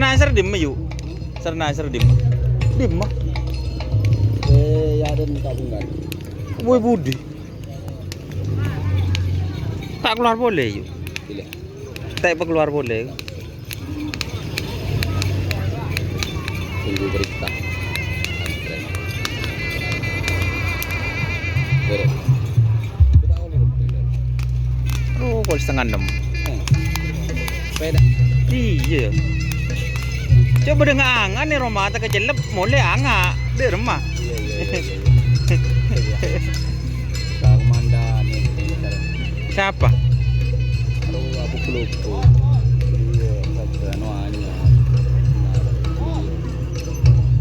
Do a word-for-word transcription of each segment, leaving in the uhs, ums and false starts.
Nasr dimma, yu? Sir Nasr dimma? Dimma? Eh, ya, dan tabungan. Woi, budi. Ta' kalowar polè, yu. Pilih. Ta' kalowar polè. Tunggu berita. Beres. Oh, pokol setengah enam. Eh. Sepeda. Iyâ. Coba dengan angan nih, Roma, tak kecelep, mulai anga. Di rumah. Iyâ, iyâ, iyâ, iyâ. Iya. Bang Manda nih, ini sekarang. Siapa? Aduh, aku pelupa. Iyâ, sabda no anyar.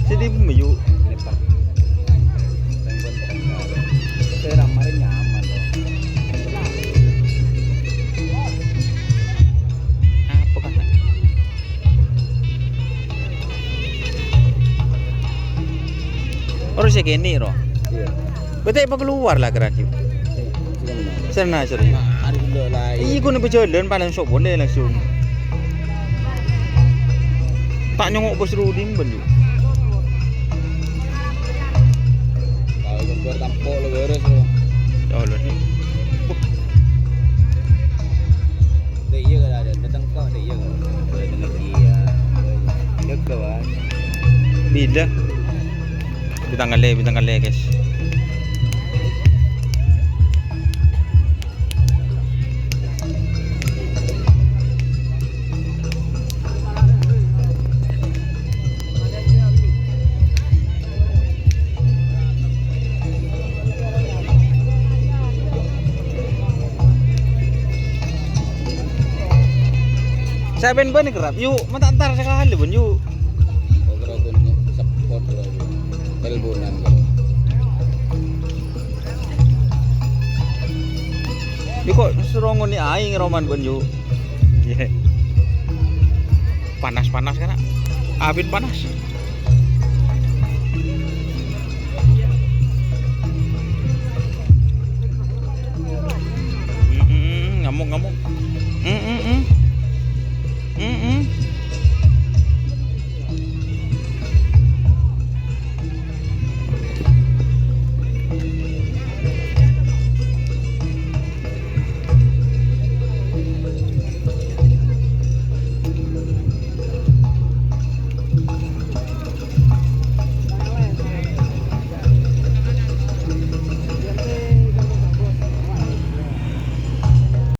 Sè dimma, yu? Ini, Pak. Saya ramah nyaman, loh. Apa kan? Ora sè kènè', ro. Iyâ. Berarti apa kalowar la, kerana, yu? Sè, sè kènè'. Sè Nasr, yu. Nah, ada dulu lain. Iyâ, ghun bhâjhâlân palèng sok polè langsung. Ta' nyongo' Bos Rudi, bân, yu. Kalau keluar tampok lo beres, lo. Oh, lo. Dek iya kalau ada, datang kok, dek iya kalau. Boleh dengar dia. Jaga, Wan. Bidhâ. Bintang kali, bintang kali, guys. Sampèyan bânnè kerrap, yu, ma' ta' entar sakalè, bân, yu. Kok kira ghun sepot lagi. Teleponan, kok. Yu, kok soro ngonè' aèng, Roman, bân, yu. Panas-panas, kan, Nak? Abit panas.